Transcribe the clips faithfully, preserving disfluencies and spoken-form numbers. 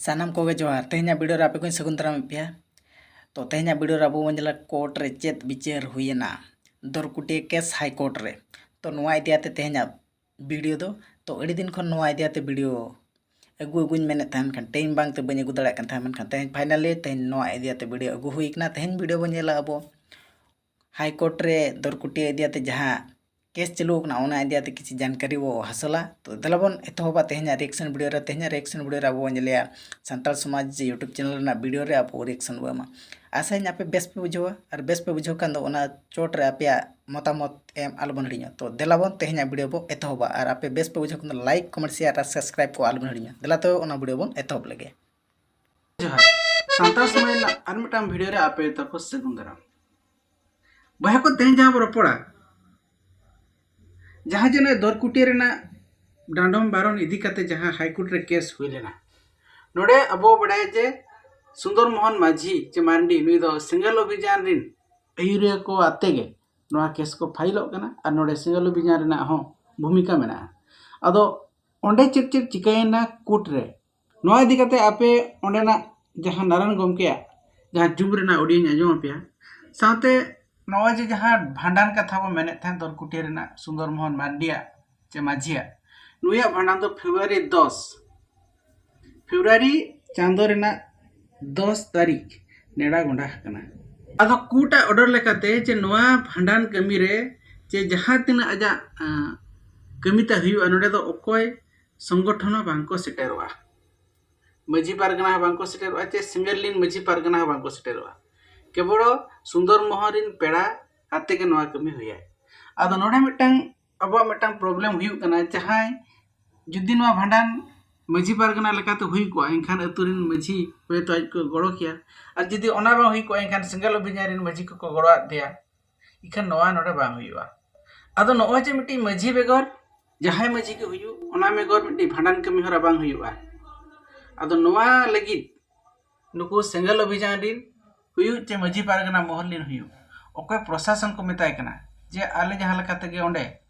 ᱥᱟᱱᱟᱢ ᱠᱚᱜᱮ ᱡᱚᱦᱟᱨ᱾ ᱛᱮᱦᱮᱧᱟᱜ ᱵᱷᱤᱰᱤᱭᱳ ᱨᱮ ᱟᱯᱮ ᱠᱚᱧ ᱥᱟᱹᱜᱩᱱ ᱫᱟᱨᱟᱢᱮᱫ ᱯᱮᱭᱟ᱾ ᱛᱚ ᱛᱮᱦᱮᱧᱟᱜ ᱵᱷᱤᱰᱤᱭᱳ ᱨᱮ ᱟᱵᱚ ᱵᱚᱱ ᱧᱮᱞᱟ ᱠᱳᱨᱴ ᱨᱮ ᱪᱮᱫ ᱵᱤᱪᱟᱹᱨ ᱦᱩᱭᱮᱱᱟ, ᱫᱚᱨᱠᱩᱴᱤᱭᱟᱹ ᱠᱮᱥ ᱦᱟᱭ ᱠᱳᱨᱴ ᱨᱮ᱾ ᱛᱚ ᱱᱚᱣᱟ ᱤᱫᱤ ᱟᱛᱮ ᱛᱮᱦᱮᱧᱟᱜ ᱵᱷᱤᱰᱤᱭᱳ ᱫᱚ᱾ ᱛᱚ ᱟᱹᱰᱤ ᱫᱤᱱ ᱠᱷᱚᱱ ᱱᱚᱣᱟ ᱤᱫᱤ ᱟᱛᱮ ᱵᱷᱤᱰᱤᱭᱳ ᱟᱹᱜᱩ ᱟᱹᱜᱩᱧ ᱢᱮᱱᱮᱫ ᱛᱟᱦᱮᱱ, ᱠᱷᱟᱱ ᱴᱟᱭᱤᱢ ᱵᱟᱝᱛᱮ ᱵᱟᱹᱧ ᱟᱹᱜᱩ ᱫᱟᱲᱮᱭᱟᱜ ᱠᱟᱱ ᱛᱟᱦᱮᱸᱫ, ᱢᱮᱱᱠᱷᱟᱱ ᱛᱮᱦᱮᱧ ᱯᱷᱟᱭᱱᱟᱞᱤ ᱛᱮᱦᱮᱧ ᱱᱚᱣᱟ ᱤᱫᱤ ᱟᱛᱮ ᱵᱷᱤᱰᱤᱭᱳ ᱟᱹᱜᱩ ᱦᱩᱭ ᱠᱟᱱᱟ᱾ ᱛᱮᱦᱮᱧ ᱵᱷᱤᱰᱤᱭᱳ ᱵᱚᱱ ᱧᱮᱞᱟ ᱟᱵᱚ ᱦᱟᱭ ᱠᱳᱨᱴ ᱨᱮ ᱫᱚᱨᱠᱩᱴᱤᱭᱟᱹ ᱤᱫᱤ ᱟᱛᱮ ᱡᱟᱦᱟᱸ ᱠᱮᱥ ᱪᱟᱹᱞᱩ ᱟᱠᱟᱱᱟ, ᱚᱱᱟ ᱤᱫᱤ ᱟᱛᱮ ᱠᱤᱪᱷᱩ ᱡᱟᱱᱠᱟᱨᱤ ᱵᱚ ᱦᱟᱥᱚᱞᱟ᱾ ᱛᱚ ᱫᱮᱞᱟ ᱵᱚᱱ ᱮᱛᱚᱦᱚᱵᱟ ᱛᱮᱦᱮᱧᱟᱜ ᱨᱤᱭᱮᱠᱥᱚᱱ ᱵᱷᱤᱰᱤᱭᱳ ᱨᱮ᱾ ᱛᱮᱦᱮᱧᱟᱜ ᱨᱤᱭᱮᱠᱥᱚᱱ ᱵᱷᱤᱰᱤᱭᱳ ᱨᱮ ᱟᱵᱚ ᱵᱚᱱ ᱧᱮᱞᱮᱭᱟ ᱥᱟᱱᱛᱟᱲ ᱥᱚᱢᱟᱡᱽ ᱡᱮ YouTube ᱪᱮᱱᱮᱞ ᱨᱮᱱᱟᱜ ᱵᱷᱤᱰᱤᱭᱳ ᱨᱮ ᱟᱵᱚ ᱨᱤᱭᱮᱠᱥᱚᱱ ᱵᱚ ᱮᱢᱟ᱾ ᱟᱥᱟᱭᱟᱹᱧ ᱟᱯᱮ ᱵᱮᱥ ᱯᱮ ᱵᱩᱡᱷᱟᱹᱣᱟ, ᱟᱨ ᱵᱮᱥ ᱯᱮ ᱵᱩᱡᱷᱟᱹᱣ ᱠᱷᱟᱱ ᱫᱚ ᱚᱱᱟ ᱪᱚᱴ ᱨᱮ ᱟᱯᱮᱭᱟᱜ ᱢᱚᱛᱟᱢᱚᱛ ᱮᱢ ᱟᱞᱚᱵᱚᱱ ᱦᱤᱲᱤᱧᱟ᱾ ᱛᱚ ᱫᱮᱞᱟ ᱵᱚᱱ ᱛᱮᱦᱮᱧᱟᱜ ᱵᱷᱤᱰᱤᱭᱳ ᱵᱚ ᱮᱛᱚᱦᱚᱵᱟ, ᱟᱨ ᱟᱯᱮ ᱵᱮᱥ ᱯᱮ ᱵᱩᱡᱷᱟᱹᱣ ᱠᱷᱟᱱ ᱫᱚ ᱞᱟᱭᱤᱠ, ᱠᱚᱢᱮᱱᱴ, ᱥᱮᱭᱟᱨ ᱟᱨ ᱥᱟᱵᱥᱠᱨᱟᱭᱤᱵ ᱠᱚ ᱟᱞᱚᱵᱚᱱ ᱦᱤᱲᱤᱧᱟ᱾ ᱫᱮᱞᱟ ᱛᱚ ᱚᱱᱟ ᱵᱷᱤᱰᱤᱭᱳ ᱵᱚᱱ ᱮᱛᱚᱦᱚᱵ ᱞᱮᱜᱮ᱾ ᱡᱚᱦᱟᱨ᱾ ᱥᱟᱱᱛᱟᱲ ᱥᱚᱢᱟᱡᱽ ᱨᱮᱱᱟᱜ ᱟᱨ ᱢᱤᱫᱴᱟᱝ ᱵᱷᱤᱰᱤᱭᱳ ᱨᱮ ᱟᱯᱮ ᱡᱚᱛᱚ ᱠᱚ ᱥᱟᱹᱜᱩᱱ ᱫᱟᱨᱟᱢ᱾ ᱵᱚᱭᱦᱟ ᱠᱚ, ᱛᱮᱦᱮᱧ ᱡᱟᱦᱟᱸ ᱵᱚ ᱨᱚᱯᱚᱲᱟ, ᱡᱟᱦᱟᱸ ᱡᱮ ᱱᱚᱜᱼᱚᱭ ᱫᱚᱨᱠᱩᱴᱤᱭᱟᱹ ᱨᱮᱱᱟᱜ ᱰᱟᱸᱰᱚᱢ ᱵᱟᱨᱚᱱ ᱤᱫᱤ ᱠᱟᱛᱮ ᱡᱟᱦᱟᱸ ᱦᱟᱭ ᱠᱳᱨᱴ ᱨᱮ ᱠᱮᱥ ᱦᱩᱭ ᱞᱮᱱᱟ, ᱱᱚᱰᱮ ᱟᱵᱚ ᱵᱟᱲᱟᱭᱟ ᱡᱮ ᱥᱩᱱᱫᱚᱨ ᱢᱳᱦᱚᱱ ᱢᱟᱹᱡᱷᱤ ᱪᱮ ᱢᱟᱱᱰᱤ, ᱱᱩᱭ ᱫᱚ ᱥᱮᱸᱜᱮᱞ ᱚᱵᱷᱤᱡᱟᱱ ᱨᱤᱱ ᱟᱹᱭᱩᱨᱤᱭᱟᱹ ᱠᱚ ᱟᱛᱮ ᱜᱮ ᱱᱚᱣᱟ ᱠᱮᱥ ᱠᱚ ᱯᱷᱟᱭᱤᱞᱚᱜ ᱠᱟᱱᱟ, ᱟᱨ ᱱᱚᱰᱮ ᱥᱮᱸᱜᱮᱞ ᱚᱵᱷᱤᱡᱟᱱ ᱨᱮᱱᱟᱜ ᱦᱚᱸ ᱵᱷᱩᱢᱤᱠᱟ ᱢᱮᱱᱟᱜᱼᱟ᱾ ᱟᱫᱚ ᱚᱸᱰᱮ ᱪᱮᱫ ᱪᱮᱫ ᱪᱤᱠᱟᱹᱭᱮᱱᱟ ᱠᱳᱨᱴ ᱨᱮ, ᱱᱚᱣᱟ ᱤᱫᱤ ᱠᱟᱛᱮ ᱟᱯᱮ ᱚᱸᱰᱮᱱᱟᱜ ᱡᱟᱦᱟᱸ ᱱᱟᱨᱟᱭᱚᱱ ᱜᱚᱢᱠᱮᱭᱟᱜ ᱡᱟᱦᱟᱸ ᱡᱩᱢ ᱨᱮᱱᱟᱜ ᱚᱰᱤᱭᱳᱧ ᱟᱸᱡᱚᱢ ᱟᱯᱮᱭᱟ, ᱥᱟᱶᱛᱮ ᱱᱚᱜᱼᱚᱭ ᱡᱮ ᱡᱟᱦᱟᱸ ᱵᱷᱟᱸᱰᱟᱱ ᱠᱟᱛᱷᱟ ᱵᱚ ᱢᱮᱱᱮᱫ ᱛᱟᱦᱮᱸᱫ ᱫᱚᱨᱠᱩᱴᱤᱭᱟᱹ ᱨᱮᱱᱟᱜ ᱥᱩᱱᱫᱚᱨ ᱢᱳᱦᱚᱱ ᱢᱟᱨᱰᱤᱭᱟᱜ ᱪᱮ ᱢᱟᱹᱡᱷᱤᱭᱟᱜ, ᱱᱩᱭᱟᱜ ᱵᱷᱟᱸᱰᱟᱱ ᱫᱚ ᱯᱷᱮᱵᱽᱨᱩᱣᱟᱨᱤ ᱫᱚᱥ, ᱯᱷᱮᱵᱽᱨᱩᱣᱟᱨᱤ ᱪᱟᱸᱫᱚ ᱨᱮᱱᱟᱜ ᱫᱚᱥ ᱛᱟᱹᱨᱤᱠᱷ ᱱᱮᱰᱟ ᱜᱚᱸᱰᱟ ᱟᱠᱟᱱᱟ᱾ ᱟᱫᱚ ᱠᱳᱨᱴᱟᱜ ᱚᱰᱟᱨ ᱞᱮᱠᱟᱛᱮ ᱡᱮ ᱱᱚᱣᱟ ᱵᱷᱟᱸᱰᱟᱱ ᱠᱟᱹᱢᱤ ᱨᱮ ᱡᱮ ᱡᱟᱦᱟᱸ ᱛᱤᱱᱟᱹᱜ ᱟᱡᱟᱜ, ᱟᱸ, ᱠᱟᱹᱢᱤ ᱛᱟᱭ ᱦᱩᱭᱩᱜᱼᱟ, ᱱᱚᱰᱮ ᱫᱚ ᱚᱠᱚᱭ ᱥᱚᱝᱜᱚᱴᱷᱚᱱ ᱦᱚᱸ ᱵᱟᱝᱠᱚ ᱥᱮᱴᱮᱨᱚᱜᱼᱟ, ᱢᱟᱹᱡᱷᱤ ᱯᱟᱨᱜᱟᱱᱟ ᱦᱚᱸ ᱵᱟᱝᱠᱚ ᱥᱮᱴᱮᱨᱚᱜᱼᱟ, ᱪᱮ ᱥᱮᱸᱜᱮᱞ ᱨᱤᱱ ᱢᱟᱹᱡᱷᱤ ᱯᱟᱨᱜᱟᱱᱟ ᱦᱚᱸ ᱵᱟᱝᱠᱚ ᱥᱮᱴᱮᱨᱚᱜᱼᱟ᱾ ᱠᱮᱵᱚᱞ ᱥᱩᱱᱫᱚᱨ ᱢᱳᱦᱚᱱ ᱨᱤᱱ ᱯᱮᱲᱟ ᱟᱛᱮ ᱜᱮ ᱱᱚᱣᱟ ᱠᱟᱹᱢᱤ ᱦᱩᱭᱟᱭ᱾ ᱟᱫᱚ ᱱᱚᱰᱮ ᱢᱤᱫᱴᱟᱝ ᱟᱵᱚᱣᱟᱜ ᱢᱤᱫᱴᱟᱝ ᱯᱨᱚᱵᱞᱮᱢ ᱦᱩᱭᱩᱜ ᱠᱟᱱᱟ, ᱡᱟᱦᱟᱸᱭ ᱡᱩᱫᱤ ᱱᱚᱣᱟ ᱵᱷᱟᱸᱰᱟᱱ ᱢᱟᱹᱡᱷᱤ ᱯᱟᱨᱜᱟᱱᱟ ᱞᱮᱠᱟᱛᱮ ᱦᱩᱭ ᱠᱚᱜᱼᱟ, ᱮᱱᱠᱷᱟᱱ ᱟᱹᱛᱩ ᱨᱤᱱ ᱢᱟᱹᱡᱷᱤ ᱦᱚᱭᱛᱳ ᱟᱡ ᱠᱚ ᱜᱚᱲᱚ ᱠᱮᱭᱟ, ᱟᱨ ᱡᱩᱫᱤ ᱚᱱᱟ ᱵᱟᱝ ᱦᱩᱭ ᱠᱚᱜᱼᱟ, ᱮᱱᱠᱷᱟᱱ ᱥᱮᱸᱜᱮᱞ ᱚᱵᱷᱤᱡᱟᱱ ᱨᱤᱱ ᱢᱟᱹᱡᱷᱤ ᱠᱚᱠᱚ ᱜᱚᱲᱚᱣᱟᱫ ᱫᱮᱭᱟ, ᱮᱱᱠᱷᱟᱱ ᱱᱚᱣᱟ ᱱᱚᱰᱮ ᱵᱟᱝ ᱦᱩᱭᱩᱜᱼᱟ᱾ ᱟᱫᱚ ᱱᱚᱜᱼᱚᱭ ᱡᱮ ᱢᱤᱫᱴᱤᱡ ᱢᱟᱹᱡᱷᱤ ᱵᱮᱜᱚᱨ ᱡᱟᱦᱟᱸᱭ ᱢᱟᱹᱡᱷᱤ ᱜᱮ ᱦᱩᱭᱩᱜ, ᱚᱱᱟ ᱵᱮᱜᱚᱨ ᱢᱤᱫᱴᱤᱡ ᱵᱷᱟᱸᱰᱟᱱ ᱠᱟᱹᱢᱤ ᱦᱚᱨᱟ ᱵᱟᱝ ᱦᱩᱭᱩᱜᱼᱟ᱾ ᱟᱫᱚ ᱱᱚᱣᱟ ᱞᱟᱹᱜᱤᱫ ᱱᱩᱠᱩ ᱥᱮᱸᱜᱮᱞ ᱚᱵᱷᱤᱡᱟᱱ ᱨᱤᱱ ᱦᱩᱭᱩᱜ ᱪᱮ ᱢᱟᱹᱡᱷᱤ ᱯᱟᱨᱜᱟᱱᱟ ᱢᱚᱦᱚᱞ ᱨᱤᱱ ᱦᱩᱭᱩᱜ, ᱚᱠᱚᱭ ᱯᱨᱚᱥᱟᱥᱚᱱ ᱠᱚ ᱢᱮᱛᱟᱭ ᱠᱟᱱᱟ ᱡᱮ ᱟᱞᱮ ᱡᱟᱦᱟᱸ ᱞᱮᱠᱟ ᱛᱮᱜᱮ ᱚᱸᱰᱮ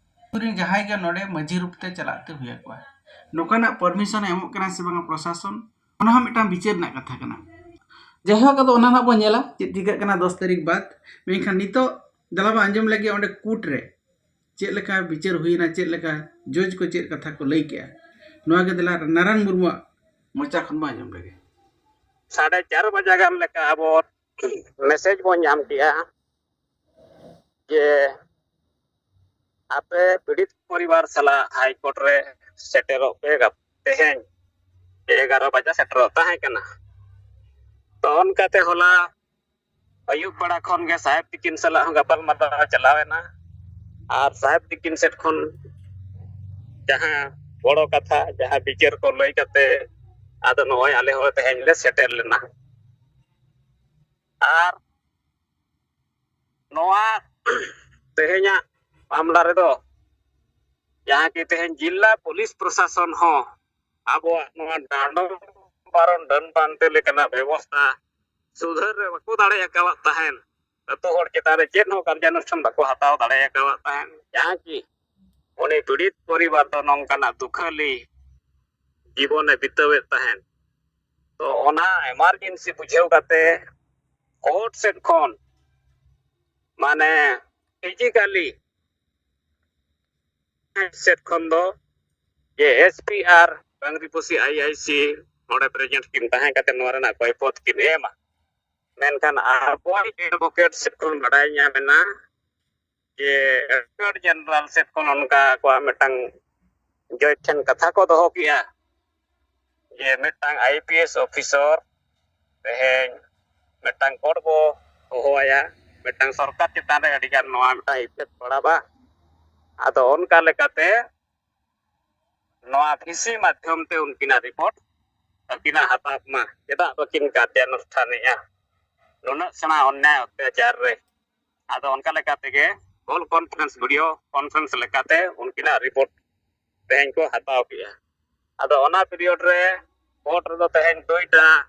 ᱟᱹᱛᱩ ᱨᱤᱱ ᱡᱟᱦᱟᱸᱭ ᱜᱮ ᱱᱚᱰᱮ ᱢᱟᱹᱡᱷᱤ ᱨᱩᱯ ᱛᱮ ᱪᱟᱞᱟᱜ ᱛᱮ ᱦᱩᱭ ᱟᱠᱚᱣᱟ, ᱱᱚᱝᱠᱟᱱᱟᱜ ᱯᱟᱨᱢᱤᱥᱚᱱ ᱮ ᱮᱢᱚᱜ ᱠᱟᱱᱟ ᱥᱮ ᱵᱟᱝᱟ ᱯᱨᱚᱥᱟᱥᱚᱱ, ᱚᱱᱟ ᱦᱚᱸ ᱢᱤᱫᱴᱟᱝ ᱵᱤᱪᱟᱹᱨ ᱨᱮᱱᱟᱜ ᱠᱟᱛᱷᱟ ᱠᱟᱱᱟ᱾ ᱡᱟᱭᱦᱳᱠ, ᱟᱫᱚ ᱚᱱᱟ ᱱᱟᱜ ᱵᱚᱱ ᱧᱮᱞᱟ ᱪᱮᱫ ᱪᱤᱠᱟᱹᱜ ᱠᱟᱱᱟ ᱫᱚᱥ ᱛᱟᱹᱨᱤᱠᱷ ᱵᱟᱫ᱾ ᱢᱮᱱᱠᱷᱟᱱ ᱱᱤᱛᱚᱜ ᱫᱮᱞᱟ ᱵᱚᱱ ᱟᱸᱡᱚᱢ ᱞᱮᱜᱮ ᱚᱸᱰᱮ ᱠᱳᱨᱴ ᱨᱮ ᱪᱮᱫ ᱞᱮᱠᱟ ᱵᱤᱪᱟᱹᱨ ᱦᱩᱭᱱᱟ, ᱪᱮᱫ ᱞᱮᱠᱟ ᱡᱚᱡᱽ ᱠᱚ ᱪᱮᱫ ᱠᱟᱛᱷᱟ ᱠᱚ ᱞᱟᱹᱭ ᱠᱮᱜᱼᱟ, ᱱᱚᱣᱟ ᱜᱮ ᱫᱮᱞᱟ ᱱᱟᱨᱟᱱ ᱢᱩᱨᱢᱩᱣᱟᱜ ᱢᱚᱪᱟ ᱠᱷᱚᱱ ᱵᱚᱱ ᱟᱸᱡᱚᱢ ᱞᱮᱜᱮ᱾ ᱥᱟᱲᱮ ᱪᱟᱨ ᱵᱟᱡᱟ ᱜᱟᱱ ᱞᱮᱠᱟ ᱟᱵᱚ ᱢᱮᱥᱮᱡᱽ ᱵᱚᱱ ᱧᱟᱢ ᱠᱮᱜᱼᱟ ᱡᱮ ᱟᱯᱮ ᱯᱤᱲᱤᱛ ᱯᱚᱨᱤᱵᱟᱨ ᱥᱟᱞᱟᱜ ᱦᱟᱭ ᱠᱳᱨᱴ ᱨᱮ ᱥᱮᱴᱮᱨᱚᱜ ᱯᱮ ᱜᱟᱯᱟ ᱛᱮᱦᱮᱧ ᱮᱜᱟᱨᱚ ᱵᱟᱡᱟ ᱥᱮᱴᱮᱨᱚᱜ ᱛᱟᱦᱮᱸ ᱠᱟᱱᱟ᱾ ᱛᱚ ᱚᱱᱠᱟᱛᱮ ᱦᱚᱞᱟ ᱟᱹᱭᱩᱵ ᱵᱮᱲᱟ ᱠᱷᱚᱱ ᱜᱮ ᱥᱟᱦᱮᱵ ᱛᱤᱠᱤᱱ ᱥᱟᱞᱟᱜ ᱦᱚᱸ ᱜᱟᱯᱟᱞ ᱢᱟᱨᱟᱣ ᱪᱟᱞᱟᱣ ᱮᱱᱟ᱾ ᱟᱨ ᱥᱟᱦᱮᱵ ᱛᱤᱠᱤᱱ ᱥᱮᱫ ᱠᱷᱚᱱ ᱡᱟᱦᱟᱸ ᱜᱚᱲᱚ ᱠᱟᱛᱷᱟ, ᱡᱟᱦᱟᱸ ᱵᱤᱪᱟᱹᱨ ᱠᱚ ᱞᱟᱹᱭ ᱠᱟᱛᱮ ᱟᱫᱚ ᱱᱚᱜᱼᱚᱭ ᱟᱞᱮ ᱦᱚᱸ ᱛᱮᱦᱮᱧ ᱞᱮ ᱥᱮᱴᱮᱨ ᱞᱮᱱᱟ᱾ ᱟᱨ ᱱᱚᱣᱟ ᱛᱮᱦᱮᱧᱟᱜ ᱢᱟᱢᱞᱟ ᱨᱮᱫᱚ ᱡᱟᱦᱟᱸ ᱠᱤ ᱛᱮᱦᱮᱧ ᱡᱤᱞᱟ ᱯᱩᱞᱤᱥ ᱯᱨᱚᱥᱟᱥᱚᱱ ᱦᱚᱸ ᱟᱵᱚᱣᱟᱜ ᱱᱚᱣᱟ ᱰᱟᱸᱰᱚᱢ ᱵᱟᱨᱚᱱ ᱰᱟᱹᱱ ᱯᱟᱱᱛᱮ ᱞᱮᱠᱟᱱᱟᱜ ᱵᱮᱵᱚᱥᱛᱷᱟ ᱥᱩᱫᱷᱟᱹᱨ ᱨᱮ ᱵᱟᱠᱚ ᱫᱟᱲᱮ ᱟᱠᱟᱣᱟᱫ ᱛᱟᱦᱮᱸᱱ, ᱟᱹᱛᱩ ᱦᱚᱲ ᱪᱮᱛᱟᱱ ᱨᱮ ᱪᱮᱫ ᱦᱚᱸ ᱠᱟᱨᱡᱟᱱᱩᱥᱴᱷᱟᱱ ᱵᱟᱠᱚ ᱦᱟᱛᱟᱣ ᱫᱟᱲᱮ ᱟᱠᱟᱣᱟᱫ ᱛᱟᱦᱮᱸᱱ, ᱡᱟᱦᱟᱸ ᱠᱤ ᱩᱱᱤ ᱯᱤᱲᱤᱛ ᱯᱚᱨᱤᱵᱟᱨ ᱫᱚ ᱱᱚᱝᱠᱟᱱᱟᱜ ᱫᱩᱠᱷᱟᱹᱞᱤ ᱡᱤᱵᱚᱱᱮ ᱵᱤᱛᱟᱹᱣᱮᱫ ᱛᱟᱦᱮᱸᱱ᱾ ᱛᱚ ᱚᱱᱟ ᱮᱢᱟᱨᱡᱮᱱᱥᱤ ᱵᱩᱡᱷᱟᱹᱣ ᱠᱟᱛᱮ ᱠᱳᱨᱴ ᱥᱮᱫ ᱠᱷᱚᱱ ᱢᱟᱱᱮ ᱯᱷᱤᱡᱤᱠᱟᱞᱤ ᱥᱮᱫ ᱠᱷᱚᱱ ᱫᱚ ᱡᱮ ᱮᱥ ᱯᱤ ᱟᱨ ᱵᱟᱝᱨᱤᱯᱚᱥᱤ ᱟᱭ ᱟᱭ ᱥᱤ ᱚᱸᱰᱮ ᱯᱨᱮᱡᱮᱱᱴ ᱠᱤᱱ ᱛᱟᱦᱮᱸ ᱠᱟᱛᱮ ᱱᱚᱣᱟ ᱨᱮᱱᱟᱜ ᱠᱚᱭᱯᱚᱛ ᱠᱤᱱ ᱮᱢᱟ᱾ ᱢᱮᱱᱠᱷᱟᱱ ᱟᱵᱚᱣᱟᱜ ᱮᱰᱵᱷᱳᱠᱮᱴ ᱥᱮᱫ ᱠᱷᱚᱱ ᱵᱟᱰᱟᱭ ᱧᱟᱢ ᱮᱱᱟ ᱡᱮ ᱮᱰᱵᱷᱳᱠᱮᱴ ᱡᱮᱱᱟᱨᱟᱞ ᱥᱮᱫ ᱠᱷᱚᱱ ᱚᱱᱠᱟ ᱟᱠᱚᱣᱟᱜ ᱢᱤᱫᱴᱟᱝ ᱡᱚᱡᱽ ᱴᱷᱮᱱ ᱠᱟᱛᱷᱟ ᱠᱚ ᱫᱚᱦᱚ ᱠᱮᱜᱼᱟ ᱡᱮ ᱢᱤᱫᱴᱟᱝ ᱟᱭ ᱯᱤ ᱮᱥ ᱚᱯᱷᱤᱥᱟᱨ ᱛᱮᱦᱮᱧ ᱢᱤᱫᱴᱟᱝ ᱠᱳᱨᱴ ᱵᱚ ᱦᱚᱦᱚᱣᱟᱭᱟ, ᱢᱤᱫᱴᱟᱝ ᱥᱚᱨᱠᱟᱨ ᱪᱮᱛᱟᱱ ᱨᱮ ᱟᱹᱰᱤᱜᱟᱱ ᱱᱚᱣᱟ ᱢᱤᱫᱴᱟᱝ ᱤᱯᱷᱮᱠᱴ ᱯᱟᱲᱟᱜᱼᱟ᱾ ᱟᱫᱚ ᱚᱱᱠᱟ ᱞᱮᱠᱟᱛᱮ ᱱᱚᱣᱟ ᱵᱷᱤᱥᱤ ᱢᱟᱫᱽᱫᱷᱚᱢ ᱛᱮ ᱩᱱᱠᱤᱱᱟᱜ ᱨᱤᱯᱳᱨᱴ ᱟᱹᱠᱤᱱᱟᱜ ᱦᱟᱛᱟᱣ ᱢᱟ, ᱪᱮᱫᱟᱜ ᱵᱟᱹᱠᱤᱱ ᱠᱟᱨᱡᱟᱱᱩᱥᱴᱷᱟᱱᱮᱜᱼᱟ ᱱᱩᱱᱟᱹᱜ ᱥᱮᱬᱟ ᱚᱱᱱᱭᱟᱭ ᱚᱛᱛᱟᱪᱟᱨ ᱨᱮ᱾ ᱟᱫᱚ ᱚᱱᱠᱟ ᱞᱮᱠᱟ ᱛᱮᱜᱮ ᱠᱚᱞ ᱠᱚᱱᱯᱷᱟᱨᱮᱱᱥ, ᱵᱷᱤᱰᱤᱭᱳ ᱠᱚᱱᱯᱷᱟᱨᱮᱱᱥ ᱞᱮᱠᱟᱛᱮ ᱩᱱᱠᱤᱱᱟᱜ ᱨᱤᱯᱳᱨᱴ ᱛᱮᱦᱮᱧ ᱠᱚ ᱦᱟᱛᱟᱣ ᱠᱮᱜᱼᱟ᱾ ᱟᱫᱚ ᱚᱱᱟ ᱯᱤᱨᱤᱭᱳᱰ ᱨᱮ ᱠᱳᱨᱴ ᱨᱮᱫᱚ ᱛᱮᱦᱮᱧ ᱫᱩᱭᱴᱟ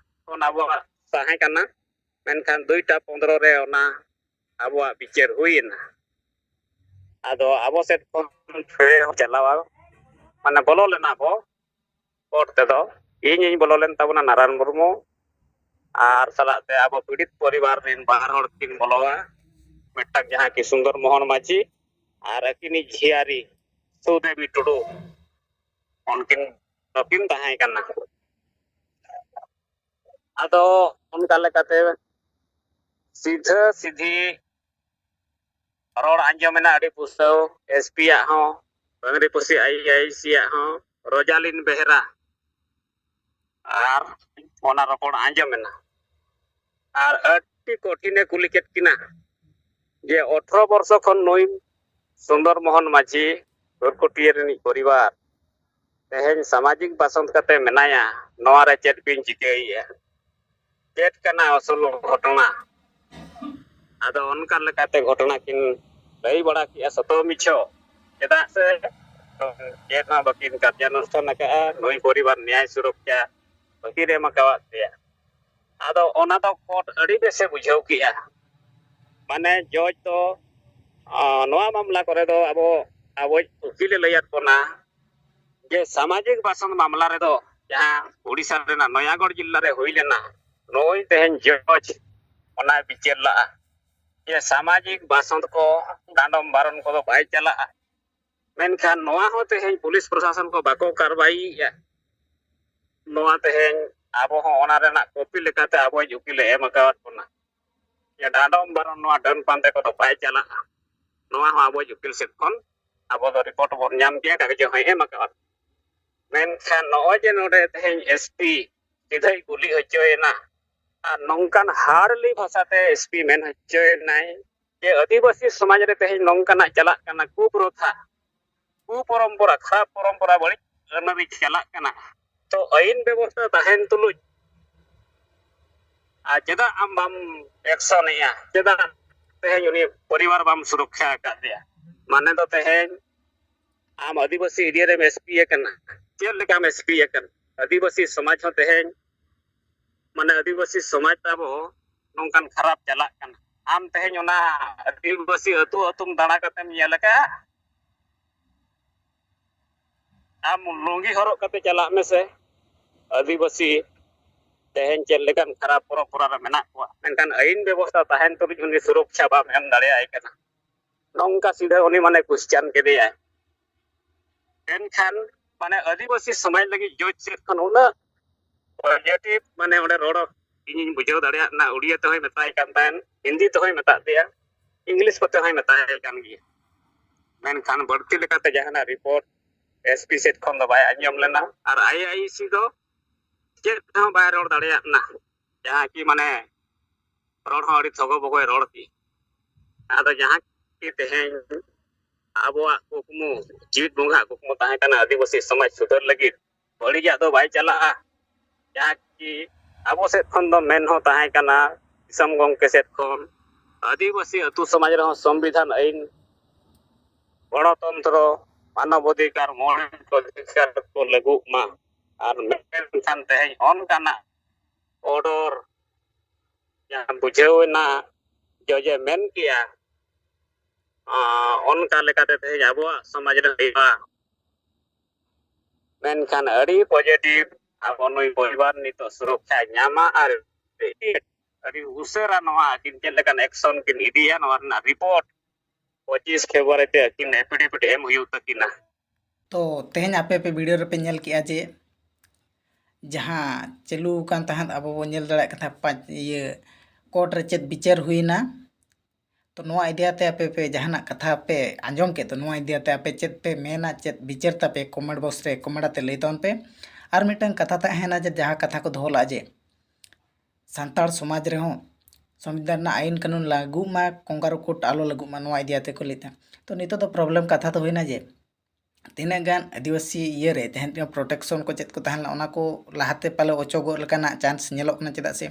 ᱠᱷᱚᱱ ᱟᱵᱚᱣᱟᱜ ᱛᱟᱦᱮᱸ ᱠᱟᱱᱟ, ᱢᱮᱱᱠᱷᱟᱱ ᱫᱩᱭᱴᱟ ᱯᱚᱱᱫᱽᱨᱚ ᱨᱮ ᱚᱱᱟ ᱟᱵᱚᱣᱟᱜ ᱵᱤᱪᱟᱹᱨ ᱦᱩᱭᱮᱱᱟ᱾ ᱟᱫᱚ ᱟᱵᱚ ᱥᱮᱫ ᱠᱷᱚᱱ ᱪᱟᱞᱟᱣᱟ, ᱢᱟᱱᱮ ᱵᱚᱞᱚ ᱞᱮᱱᱟ ᱵᱚ ᱠᱳᱨᱴ ᱛᱮᱫᱚ᱾ ᱤᱧᱤᱧ ᱵᱚᱞᱚ ᱞᱮᱱ ᱛᱟᱵᱚᱱᱟ, ᱱᱟᱨᱟᱭᱚᱱ ᱢᱩᱨᱢᱩ, ᱟᱨ ᱥᱟᱞᱟᱜ ᱛᱮ ᱟᱵᱚ ᱯᱤᱲᱤᱛ ᱯᱚᱨᱤᱵᱟᱨ ᱨᱮᱱ ᱵᱟᱨ ᱦᱚᱲ ᱠᱤᱱ ᱵᱚᱞᱚᱣᱟ, ᱢᱤᱫᱴᱟᱝ ᱡᱟᱦᱟᱸ ᱠᱤ ᱥᱩᱱᱫᱚᱨ ᱢᱳᱦᱚᱱ ᱢᱟᱹᱡᱷᱤ ᱟᱨ ᱟᱹᱠᱤᱱᱤᱡ ᱡᱷᱤᱭᱟᱨᱤ ᱥᱩᱫᱮᱵᱤ ᱴᱩᱰᱩ, ᱩᱱᱠᱤᱱ ᱫᱚᱠᱤᱱ ᱛᱟᱦᱮᱸ ᱠᱟᱱᱟ᱾ ᱟᱫᱚ ᱚᱱᱠᱟ ᱞᱮᱠᱟᱛᱮ ᱥᱤᱫᱷᱟᱹ ᱥᱤᱫᱷᱤ ᱨᱚᱲ ᱟᱸᱡᱚᱢᱮᱱᱟ ᱟᱹᱰᱤ ᱯᱩᱥᱴᱟᱹᱣ, ᱮᱥ ᱯᱤ ᱭᱟᱜ ᱦᱚᱸ, ᱵᱟᱝᱨᱤᱯᱚᱥᱤ ᱟᱭ ᱟᱭ ᱥᱤ ᱭᱟᱜ ᱦᱚᱸ, ᱨᱳᱡᱟᱞᱤᱱ ᱵᱮᱦᱨᱟ ᱟᱨ ᱚᱱᱟ ᱨᱚᱯᱚᱲ ᱟᱸᱡᱚᱢᱮᱱᱟ᱾ ᱟᱨ ᱟᱹᱰᱤ ᱠᱚᱴᱷᱤᱱᱮ ᱠᱩᱞᱤ ᱠᱮᱫ ᱠᱤᱱᱟ ᱡᱮ ᱟᱴᱷᱨᱚ ᱵᱚᱨᱥᱚ ᱠᱷᱚᱱ ᱱᱩᱭ ᱥᱩᱱᱫᱚᱨ ᱢᱳᱦᱚᱱ ᱢᱟᱹᱡᱷᱤ ᱜᱷᱚᱨᱠᱩᱴᱤᱭᱟᱹ ᱨᱤᱱᱤᱡ ᱯᱚᱨᱤᱵᱟᱨ ᱛᱮᱦᱮᱧ ᱥᱟᱢᱟᱡᱤᱠ ᱵᱟᱥᱚᱱ ᱠᱟᱛᱮ ᱢᱮᱱᱟᱭᱟ, ᱱᱚᱣᱟ ᱨᱮ ᱪᱮᱫ ᱵᱤᱱ ᱪᱤᱠᱟᱹᱭᱮᱫᱼᱟ? ᱪᱮᱫ ᱠᱟᱱᱟ ᱟᱥᱚᱞ ᱜᱷᱚᱴᱚᱱᱟ? ᱟᱫᱚ ᱚᱱᱠᱟ ᱞᱮᱠᱟᱛᱮ ᱜᱷᱚᱴᱚᱱᱟ ᱠᱤᱱ ᱞᱟᱹᱭ ᱵᱟᱲᱟ ᱠᱮᱜᱼᱟ ᱥᱚᱛᱚ ᱢᱤᱪᱷᱚ, ᱪᱮᱫᱟᱜ ᱥᱮ ᱪᱮᱫ ᱦᱚᱸ ᱵᱟᱹᱠᱤᱱ ᱠᱟᱨᱡᱟᱱᱩᱥᱴᱷᱟᱱ ᱟᱠᱟᱫᱼᱟ᱾ ᱱᱩᱭ ᱯᱚᱨᱤᱵᱟᱨ ᱱᱮᱭᱟᱭ ᱥᱩᱨᱚᱠᱷᱟ ᱵᱟᱹᱠᱤᱱ ᱮᱢ ᱟᱠᱟᱣᱟᱫ ᱯᱮᱭᱟ᱾ ᱟᱫᱚ ᱚᱱᱟ ᱫᱚ ᱠᱳᱨᱴ ᱟᱹᱰᱤ ᱵᱮᱥᱮ ᱵᱩᱡᱷᱟᱹᱣ ᱠᱮᱜᱼᱟ᱾ ᱢᱟᱱᱮ ᱡᱚᱡᱽ ᱫᱚ ᱱᱚᱣᱟ ᱢᱟᱢᱞᱟ ᱠᱚᱨᱮ ᱫᱚ ᱟᱵᱚ ᱟᱵᱚᱭᱤᱡ ᱩᱠᱤᱞᱮ ᱞᱟᱹᱭᱟᱫ ᱵᱚᱱᱟ ᱡᱮ ᱥᱟᱢᱟᱡᱤᱠ ᱵᱟᱥᱚᱱ ᱢᱟᱢᱞᱟ ᱨᱮᱫᱚ ᱡᱟᱦᱟᱸ ᱳᱰᱤᱥᱟ ᱨᱮᱱᱟᱜ ᱱᱚᱭᱟᱜᱚᱲ ᱡᱤᱞᱟ ᱨᱮ ᱦᱩᱭ ᱞᱮᱱᱟ, ᱱᱩᱭ ᱛᱮᱦᱮᱧ ᱡᱚᱡᱽ ᱚᱱᱟᱭ ᱵᱤᱪᱟᱹᱨ ᱞᱟᱜᱼᱟ ᱡᱮ ᱥᱟᱢᱟᱡᱤᱠ ᱵᱟᱥᱚᱱ ᱠᱚ ᱰᱟᱸᱰᱚᱢ ᱵᱟᱨᱚᱱ ᱠᱚᱫᱚ ᱵᱟᱭ ᱪᱟᱞᱟᱜᱼᱟ᱾ ᱢᱮᱱᱠᱷᱟᱱ ᱱᱚᱣᱟ ᱦᱚᱸ ᱛᱮᱦᱮᱧ ᱯᱩᱞᱤᱥ ᱯᱨᱚᱥᱟᱥᱚᱱ ᱠᱚ ᱵᱟᱠᱚ ᱠᱟᱨᱵᱟᱭᱮᱫᱼᱟ᱾ ᱱᱚᱣᱟ ᱛᱮᱦᱮᱧ ᱟᱵᱚ ᱦᱚᱸ ᱚᱱᱟ ᱨᱮᱱᱟᱜ ᱠᱚᱯᱤ ᱞᱮᱠᱟᱛᱮ ᱟᱵᱚᱭᱤᱡ ᱩᱠᱤᱞᱮ ᱮᱢ ᱟᱠᱟᱣᱟᱫ ᱵᱚᱱᱟ᱾ ᱰᱟᱸᱰᱚᱢ ᱵᱟᱨᱚᱱ, ᱱᱚᱣᱟ ᱰᱟᱹᱱ ᱯᱟᱱᱛᱮ ᱠᱚᱫᱚ ᱵᱟᱭ ᱪᱟᱞᱟᱜᱼᱟ᱾ ᱱᱚᱣᱟ ᱦᱚᱸ ᱟᱵᱚᱭᱤᱡ ᱩᱠᱤᱞ ᱥᱮᱫ ᱠᱷᱚᱱ ᱟᱵᱚ ᱫᱚ ᱨᱤᱯᱳᱨᱴ ᱵᱚᱱ ᱧᱟᱢ ᱜᱮᱭᱟ, ᱠᱟᱜᱚᱡᱽ ᱦᱚᱸᱭ ᱮᱢ ᱟᱠᱟᱣᱟᱫ᱾ ᱢᱮᱱᱠᱷᱟᱱ ᱱᱚᱜᱼᱚᱭ ᱡᱮ ᱱᱚᱰᱮ ᱛᱮᱦᱮᱧ ᱮᱥ ᱯᱤ ᱥᱤᱫᱷᱟᱹᱭ ᱠᱩᱞᱤ ᱦᱚᱪᱚᱭᱮᱱᱟ ᱟᱨ ᱱᱚᱝᱠᱟᱱ ᱦᱟᱨᱰᱞᱤ ᱵᱷᱟᱥᱟᱛᱮ ᱮᱥ ᱯᱤ ᱢᱮᱱ ᱦᱚᱪᱚᱭᱮᱱᱟᱭ ᱡᱮ ᱟᱹᱫᱤᱵᱟᱹᱥᱤ ᱥᱚᱢᱟᱡᱽ ᱨᱮ ᱛᱮᱦᱮᱧ ᱱᱚᱝᱠᱟᱱᱟᱜ ᱪᱟᱞᱟᱜ ᱠᱟᱱᱟ, ᱠᱩᱯᱨᱚᱛᱷᱟ, ᱠᱩᱯᱚᱨᱚᱢᱯᱚᱨᱟ, ᱠᱷᱟᱨᱟᱯ ᱯᱚᱨᱚᱢᱯᱚᱨᱟ, ᱵᱟᱹᱲᱤᱡ ᱟᱹᱱ ᱟᱹᱨᱤ ᱪᱟᱞᱟᱜ ᱠᱟᱱᱟ᱾ ᱛᱚ ᱟᱹᱭᱤᱱ ᱵᱮᱵᱚᱥᱛᱷᱟ ᱛᱟᱦᱮᱱ ᱛᱩᱞᱩᱡ ᱟᱨ ᱪᱮᱫᱟᱜ ᱟᱢ ᱵᱟᱢ ᱮᱠᱥᱚᱱᱮᱜᱼᱟ? ᱪᱮᱫᱟᱜ ᱛᱮᱦᱮᱧ ᱩᱱᱤ ᱯᱚᱨᱤᱵᱟᱨ ᱵᱟᱢ ᱥᱩᱨᱚᱠᱠᱷᱟ ᱟᱠᱟᱫᱮᱭᱟ? ᱢᱟᱱᱮ ᱫᱚ ᱛᱮᱦᱮᱧ ᱟᱢ ᱟᱹᱫᱤᱵᱟᱹᱥᱤ ᱮᱨᱤᱭᱟ ᱨᱮᱢ ᱮᱥ ᱯᱤ ᱟᱠᱟᱱᱟ, ᱪᱮᱫ ᱞᱮᱠᱟᱢ ᱮᱥ ᱯᱤ ᱟᱠᱟᱱᱟ? ᱟᱹᱫᱤᱵᱟᱹᱥᱤ ᱥᱚᱢᱟᱡᱽ ᱦᱚᱸ ᱛᱮᱦᱮᱧ, ᱢᱟᱱᱮ ᱟᱹᱫᱤᱵᱟᱹᱥᱤ ᱥᱚᱢᱟᱡᱽ ᱛᱟᱵᱚ ᱱᱚᱝᱠᱟᱱ ᱠᱷᱟᱨᱟᱯ ᱪᱟᱞᱟᱜ ᱠᱟᱱᱟ᱾ ᱟᱢ ᱛᱮᱦᱮᱧ ᱚᱱᱟ ᱟᱹᱫᱤᱵᱟᱹᱥᱤ ᱟᱹᱛᱩ ᱟᱹᱛᱩᱢ ᱫᱟᱬᱟ ᱠᱟᱛᱮᱢ ᱧᱮᱞ ᱟᱠᱟᱫᱼᱟ? ᱟᱢ ᱞᱩᱝᱜᱤ ᱦᱚᱨᱚᱜ ᱠᱟᱛᱮ ᱪᱟᱞᱟᱜ ᱢᱮᱥᱮ, ᱟᱹᱫᱤᱵᱟᱹᱥᱤ ᱛᱮᱦᱮᱧ ᱪᱮᱫ ᱞᱮᱠᱟᱱ ᱠᱷᱟᱨᱟᱯ ᱯᱚᱨᱚᱢᱯᱚᱨᱟ ᱨᱮ ᱢᱮᱱᱟᱜ ᱠᱚᱣᱟ, ᱢᱮᱱᱠᱷᱟᱱ ᱟᱹᱭᱤᱱ ᱵᱮᱵᱚᱥᱛᱷᱟ ᱛᱟᱦᱮᱱ ᱛᱩᱞᱩᱡ ᱩᱱᱤ ᱥᱩᱨᱚᱠᱷᱟ ᱵᱟᱢ ᱮᱢ ᱫᱟᱲᱮᱭᱟᱭ ᱠᱟᱱᱟ᱾ ᱱᱚᱝᱠᱟ ᱥᱤᱫᱷᱟᱹ ᱩᱱᱤ ᱢᱟᱱᱮ question ᱠᱮᱫᱮᱭᱟᱭ᱾ ᱢᱮᱱᱠᱷᱟᱱ ᱢᱟᱱᱮ ᱟᱹᱫᱤᱵᱟᱹᱥᱤ ᱥᱚᱢᱟᱡᱽ ᱞᱟᱹᱜᱤᱫ ᱡᱚᱡᱽ ᱥᱮᱫ ᱠᱷᱚᱱ ᱩᱱᱟᱹᱜ positive ᱢᱟᱱᱮ ᱚᱸᱰᱮ ᱨᱚᱲ ᱤᱧᱤᱧ ᱵᱩᱡᱷᱟᱹᱣ ᱫᱟᱲᱮᱭᱟᱜ ᱠᱟᱱᱟ᱾ ᱩᱲᱤᱭᱟ ᱛᱮᱦᱚᱸᱭ ᱢᱮᱛᱟᱭ ᱠᱟᱱ ᱛᱟᱦᱮᱸᱱ, ᱦᱤᱱᱫᱤ ᱛᱮᱦᱚᱸᱭ ᱢᱮᱛᱟᱫ ᱫᱮᱭᱟ, ᱤᱝᱞᱤᱥ ᱠᱚᱛᱮ ᱦᱚᱸᱭ ᱢᱮᱛᱟᱭ ᱠᱟᱱ ᱜᱮᱭᱟ᱾ ᱢᱮᱱᱠᱷᱟᱱ ᱵᱟᱹᱲᱛᱤ ᱞᱮᱠᱟᱛᱮ ᱡᱟᱦᱟᱱᱟᱜ report S P ᱥᱮᱫ ᱠᱷᱚᱱ ᱫᱚ ᱵᱟᱭ ᱟᱸᱡᱚᱢ ᱞᱮᱱᱟ᱾ ᱟᱨ I I C ᱫᱚ ᱪᱮᱫ ᱦᱚᱸ ᱵᱟᱭ ᱨᱚᱲ ᱫᱟᱲᱮᱭᱟᱜ ᱠᱟᱱᱟ, ᱡᱟᱦᱟᱸ ᱠᱤ ᱢᱟᱱᱮ ᱨᱚᱲ ᱦᱚᱸ ᱟᱹᱰᱤ ᱛᱷᱚᱜᱚ ᱵᱚᱜᱚᱭ ᱨᱚᱲ ᱠᱮᱫ᱾ ᱟᱫᱚ ᱡᱟᱦᱟᱸ ᱠᱤ ᱛᱮᱦᱮᱧ ᱟᱵᱚᱣᱟᱜ ᱠᱩᱠᱢᱩ, ᱡᱤᱣᱤᱫ ᱵᱚᱸᱜᱟ ᱠᱩᱠᱢᱩ ᱛᱟᱦᱮᱸ ᱠᱟᱱᱟ ᱟᱹᱫᱤᱵᱟᱹᱥᱤ ᱥᱚᱢᱟᱡᱽ ᱥᱩᱫᱷᱟᱹᱨ ᱞᱟᱹᱜᱤᱫ, ᱵᱟᱹᱲᱤᱡᱟᱜ ᱫᱚ ᱵᱟᱭ ᱪᱟᱞᱟᱜᱼᱟ᱾ ᱡᱟᱦᱟᱸ ᱠᱤ ᱟᱵᱚ ᱥᱮᱫ ᱠᱷᱚᱱ ᱫᱚ ᱢᱮᱱ ᱦᱚᱸ ᱛᱟᱦᱮᱸ ᱠᱟᱱᱟ, ᱫᱤᱥᱚᱢ ᱜᱚᱢᱠᱮ ᱥᱮᱫ ᱠᱷᱚᱱ ᱟᱹᱫᱤᱵᱟᱹᱥᱤ ᱟᱹᱛᱩ ᱥᱚᱢᱟᱡᱽ ᱨᱮᱦᱚᱸ ᱥᱚᱝᱵᱤᱫᱷᱟᱱ ᱟᱹᱭᱤᱱ, ᱜᱚᱬᱚᱛᱚᱱᱛᱨᱚ, ᱢᱟᱱᱚᱵ ᱚᱫᱷᱤᱠᱟᱨ, ᱢᱚᱬᱮ ᱚᱫᱷᱤᱠᱟᱨ ᱠᱚ ᱞᱟᱹᱜᱩᱜ ᱢᱟ᱾ ᱟᱨ ᱢᱮᱱᱠᱷᱟᱱ ᱛᱮᱦᱮᱧ ᱚᱱᱠᱟᱱᱟᱜ order ᱡᱟᱦᱟᱸ ᱵᱩᱡᱷᱟᱹᱣ ᱮᱱᱟ, ᱡᱚᱡᱮ ᱢᱮᱱ ᱠᱮᱜᱼᱟ, ᱟᱸ, ᱚᱱᱠᱟ ᱞᱮᱠᱟᱛᱮ ᱛᱮᱦᱮᱧ ᱟᱵᱚᱣᱟᱜ ᱥᱚᱢᱟᱡᱽ ᱨᱮ ᱦᱩᱭᱩᱜᱼᱟ᱾ ᱢᱮᱱᱠᱷᱟᱱ ᱟᱹᱰᱤ positive, ᱟᱵᱚ ᱱᱩᱭ ᱯᱚᱨᱤᱵᱟᱨ ᱱᱤᱛᱚᱜ ᱥᱩᱨᱚᱠᱠᱷᱟᱭ ᱧᱟᱢᱟ ᱟᱨ ᱟᱹᱰᱤ ᱩᱥᱟᱹᱨᱟ ᱱᱚᱣᱟ ᱟᱹᱠᱤᱱ ᱪᱮᱫ ᱞᱮᱠᱟᱱ action ᱠᱤᱱ ᱤᱫᱤᱭᱟ, ᱱᱚᱣᱟ ᱨᱮᱱᱟᱜ report ᱯᱚᱸᱪᱤᱥ ᱯᱷᱮᱵᱽᱨᱩᱣᱟᱨᱤ ᱛᱮ ᱟᱹᱠᱤᱱ affidavit ᱮᱢ ᱦᱩᱭᱩᱜ ᱛᱟᱹᱠᱤᱱᱟ᱾ ᱛᱚ ᱛᱮᱦᱮᱧ ᱟᱯᱮ ᱯᱮ video ᱨᱮᱯᱮ ᱧᱮᱞ ᱠᱮᱜᱼᱟ ᱡᱮ ᱡᱟᱦᱟᱸ ᱪᱟᱹᱞᱩ ᱟᱠᱟᱱ ᱛᱟᱦᱮᱸᱫ, ᱟᱵᱚ ᱵᱚᱱ ᱧᱮᱞ ᱫᱟᱲᱮᱭᱟᱜ ᱠᱟᱱ ᱛᱟᱦᱮᱸᱫ ᱯᱟᱸᱪ, ᱤᱭᱟᱹ, court ᱨᱮ ᱪᱮᱫ ᱵᱤᱪᱟᱹᱨ ᱦᱩᱭᱱᱟ᱾ ᱛᱚ ᱱᱚᱣᱟ ᱤᱫᱤ ᱠᱟᱛᱮ ᱟᱯᱮ ᱯᱮ ᱡᱟᱦᱟᱱᱟᱜ ᱠᱟᱛᱷᱟ ᱯᱮ ᱟᱸᱡᱚᱢ ᱠᱮᱫ, ᱛᱚ ᱱᱚᱣᱟ ᱤᱫᱤ ᱠᱟᱛᱮ ᱟᱯᱮ ᱪᱮᱫ ᱯᱮ ᱢᱮᱱᱟ, ᱪᱮᱫ ᱵᱤᱪᱟᱹᱨ ᱛᱟᱯᱮ, comment box ᱨᱮ comment ᱟᱛᱮ ᱞᱟᱹᱭ ᱛᱟᱵᱚᱱ ᱯᱮ᱾ ᱟᱨ ᱢᱤᱫᱴᱟᱝ ᱠᱟᱛᱷᱟ ᱛᱟᱦᱮᱸᱱᱟ ᱡᱮ ᱡᱟᱦᱟᱸ ᱠᱟᱛᱷᱟ ᱠᱚ ᱫᱚᱦᱚ ᱞᱟᱜᱼᱟ ᱡᱮ ᱥᱟᱱᱛᱟᱲ ᱥᱚᱢᱟᱡᱽ ᱨᱮᱦᱚᱸ ᱥᱚᱝᱵᱤᱫᱷᱟᱱ ᱨᱮᱱᱟᱜ ᱟᱹᱭᱤᱱ ᱠᱟᱹᱱᱩᱱ ᱞᱟᱹᱜᱩᱜ ᱢᱟ, ᱠᱚᱝᱜᱟᱨᱩ court ᱟᱞᱚ ᱞᱟᱹᱜᱩᱜ ᱢᱟ, ᱱᱚᱣᱟ ᱤᱫᱤ ᱠᱟᱛᱮ ᱠᱚ ᱞᱟᱹᱭ ᱛᱟᱦᱮᱸᱫ᱾ ᱛᱚ ᱱᱤᱛᱚᱜ ᱫᱚ problem ᱠᱟᱛᱷᱟ ᱫᱚ ᱦᱩᱭᱱᱟ ᱡᱮ ᱛᱤᱱᱟᱹᱜ ᱜᱟᱱ ᱟᱹᱫᱤᱵᱟᱹᱥᱤ ᱤᱭᱟᱹ ᱨᱮ ᱛᱟᱦᱮᱸᱱ ᱠᱟᱱᱟ, protection ᱠᱚ ᱪᱮᱫ ᱠᱚ ᱛᱟᱦᱮᱸ ᱞᱮᱱᱟ, ᱚᱱᱟ ᱠᱚ ᱞᱟᱦᱟᱛᱮ ᱯᱟᱞᱮ ᱚᱪᱚᱜᱚᱜ ᱞᱮᱠᱟᱱᱟᱜ chance ᱧᱮᱞᱚᱜ ᱠᱟᱱᱟ, ᱪᱮᱫᱟᱜ ᱥᱮ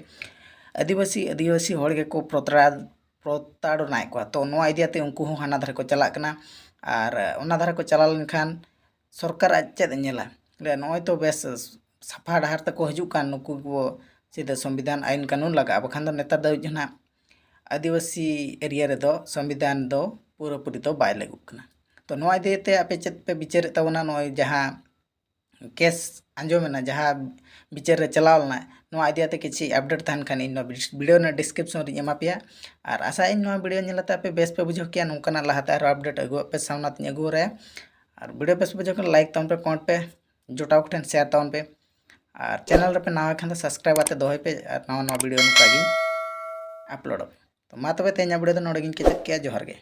ᱟᱹᱫᱤᱵᱟᱹᱥᱤ, ᱟᱹᱫᱤᱵᱟᱹᱥᱤ ᱦᱚᱲ ᱜᱮᱠᱚ ᱯᱨᱚᱛᱨᱟ-, ᱯᱨᱚᱛᱟᱲᱚᱱᱟᱭᱮᱫ ᱠᱚᱣᱟ᱾ ᱛᱚ ᱱᱚᱣᱟ ᱤᱫᱤ ᱠᱟᱛᱮ ᱩᱱᱠᱩ ᱦᱚᱸ ᱦᱟᱱᱟ ᱫᱷᱟᱨᱮ ᱠᱚ ᱪᱟᱞᱟᱜ ᱠᱟᱱᱟ᱾ ᱟᱨ ᱚᱱᱟ ᱫᱷᱟᱨᱮ ᱠᱚ ᱪᱟᱞᱟᱣ ᱞᱮᱱᱠᱷᱟᱱ ᱥᱚᱨᱠᱟᱨ ᱟᱡ ᱪᱮᱫ ᱮ ᱧᱮᱞᱟ? ᱞᱟᱹᱭᱟ, ᱱᱚᱜᱼᱚᱭ ᱛᱚ ᱵᱮᱥ ᱥᱟᱯᱷᱟ ᱰᱟᱦᱟᱨ ᱛᱮᱠᱚ ᱦᱤᱡᱩᱜ ᱠᱟᱱ ᱱᱩᱠᱩ ᱠᱚ, ᱥᱤᱫᱷᱟᱹ ᱥᱚᱝᱵᱤᱫᱷᱟᱱ ᱟᱹᱭᱤᱱ ᱠᱟᱹᱱᱩᱱ ᱞᱟᱜᱟᱜᱼᱟ, ᱵᱟᱠᱷᱟᱱ ᱫᱚ ᱱᱮᱛᱟᱨ ᱫᱷᱟᱹᱵᱤᱡ ᱦᱚᱸ ᱱᱟᱜ ᱟᱹᱫᱤᱵᱟᱹᱥᱤ area ᱨᱮᱫᱚ ᱥᱚᱝᱵᱤᱫᱷᱟᱱ ᱫᱚ ᱯᱩᱨᱟᱹᱯᱩᱨᱤ ᱫᱚ ᱵᱟᱭ ᱞᱟᱹᱜᱩᱜ ᱠᱟᱱᱟ᱾ ᱛᱚ ᱱᱚᱣᱟ ᱤᱫᱤ ᱠᱟᱛᱮ ᱟᱯᱮ ᱪᱮᱫ ᱯᱮ ᱵᱤᱪᱟᱹᱨᱮᱫ ᱛᱟᱵᱚᱱᱟ? ᱱᱚᱜᱼᱚᱭ ᱡᱟᱦᱟᱸ ᱠᱮᱥ ᱟᱸᱡᱚᱢᱮᱱᱟ, ᱡᱟᱦᱟᱸ ᱵᱤᱪᱟᱹᱨ ᱨᱮ ᱪᱟᱞᱟᱣ ᱞᱮᱱᱟ, ᱱᱚᱣᱟ ᱤᱫᱤ ᱠᱟᱛᱮ ᱠᱤᱪᱷᱤ ᱟᱯᱰᱮᱴ ᱛᱟᱦᱮᱱ ᱠᱷᱟᱱ ᱤᱧ ᱱᱚᱣᱟ ᱵᱷᱤᱰᱤᱭᱳ ᱨᱮᱱᱟᱜ ᱰᱤᱥᱠᱨᱤᱯᱥᱚᱱ ᱨᱤᱧ ᱮᱢᱟ ᱯᱮᱭᱟ᱾ ᱟᱨ ᱟᱥᱟᱭᱟᱹᱧ ᱱᱚᱣᱟ ᱵᱷᱤᱰᱤᱭᱳ ᱧᱮᱞ ᱠᱟᱛᱮ ᱟᱯᱮ ᱵᱮᱥ ᱯᱮ ᱵᱩᱡᱷᱟᱹᱣ ᱠᱮᱭᱟ᱾ ᱱᱚᱝᱠᱟᱱᱟᱜ ᱞᱟᱦᱟᱛᱮ ᱟᱨᱦᱚᱸ ᱟᱯᱰᱮᱴ ᱟᱹᱜᱩᱣᱟᱜ ᱯᱮ ᱥᱟᱢᱱᱟ ᱛᱤᱧ ᱟᱹᱜᱩ ᱨᱮ᱾ ᱟᱨ ᱵᱷᱤᱰᱤᱭᱳ ᱵᱮᱥ ᱯᱮ ᱵᱩᱡᱷᱟᱹᱣ ᱠᱷᱟᱱ ᱞᱟᱭᱤᱠ ᱛᱟᱵᱚᱱ ᱯᱮ, ᱠᱚᱢᱮᱱᱴ ᱯᱮ, ᱡᱚᱴᱟᱣ ᱠᱚᱴᱷᱮᱱ ᱥᱮᱭᱟᱨ ᱛᱟᱵᱚᱱ ᱯᱮ᱾ ᱟᱨ ᱪᱮᱱᱮᱞ ᱨᱮᱯᱮ ᱱᱟᱣᱟ ᱠᱷᱟᱱ ᱫᱚ ᱥᱟᱵᱥᱠᱨᱟᱭᱤᱵ ᱠᱟᱛᱮ ᱫᱚᱦᱚᱭ ᱯᱮ, ᱟᱨ ᱱᱟᱣᱟ ᱱᱟᱣᱟ ᱵᱷᱤᱰᱤᱭᱳ ᱱᱚᱝᱠᱟ ᱜᱤᱧ ᱟᱯᱞᱳᱰᱚᱜᱼᱟ᱾ ᱛᱚ ᱢᱟ ᱛᱚᱵᱮ ᱛᱮᱦᱮᱧᱟᱜ ᱵᱷᱤᱰᱤᱭᱳ ᱫᱚ ᱱᱚᱰᱮ ᱜᱤᱧ ᱠᱮᱪᱮᱫ ᱠᱮᱜᱼᱟ᱾ ᱡᱚᱦᱟᱨ ᱜᱮ᱾